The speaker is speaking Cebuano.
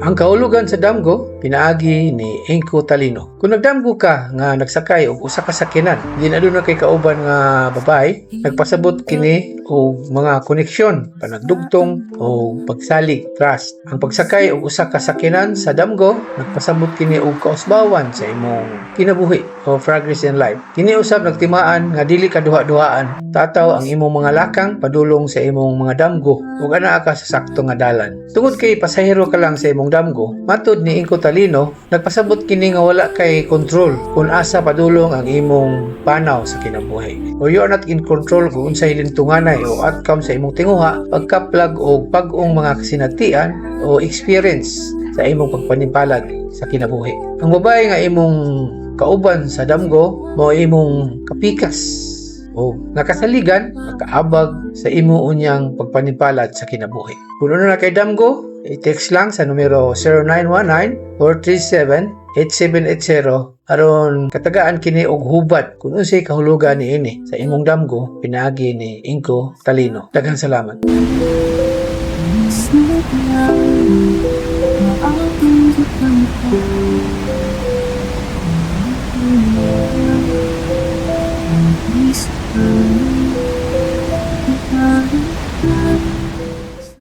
Ang kahulugan sa damgo pinaagi ni Ingko Talino. Kung nagdamgo ka nga nagsakay og usa ka sakyanan, di na aduna kay kauban nga babae, nagpasabot kini og mga koneksyon, panagdugtong o pagsalig, trust. Ang pagsakay og usa ka sakyanan sa damgo, nagpasabot kini og kausbawan sa imong kinabuhi o progress in life. Kini usab nagtimaan nga dili ka duha-duhaan. Tataw ang imong mga lakang padulong sa imong mga damgo ug anaa ka sa sakto nga dalan. Tungod kay pasahero ka lang sa imong damgo, matud ni Ingko Talino, nagpasabot kini nga wala kay control kung asa padulong ang imong panaw sa kinabuhi. Or you are not in control kung unsay hilintunganay o outcome sa imong tinguha pagkaplag og bag-ong mga kasinatian o experience sa imong pagpanimpalad sa kinabuhi. Ang babae nga imong kauban sa damgo mao imong kapikas o nakasaligan, makaabag sa imo unyang pagpanimpalad sa kinabuhi. Kung aduna kay damgo, i-text lang sa numero 0919-437-8780 aron katagaan kini og hubad kung unsay kahulugan niini sa imong damgo pinaagi ni Ingko Talino. Daghang salamat. Mismo na na aking gipangita. Ang isip.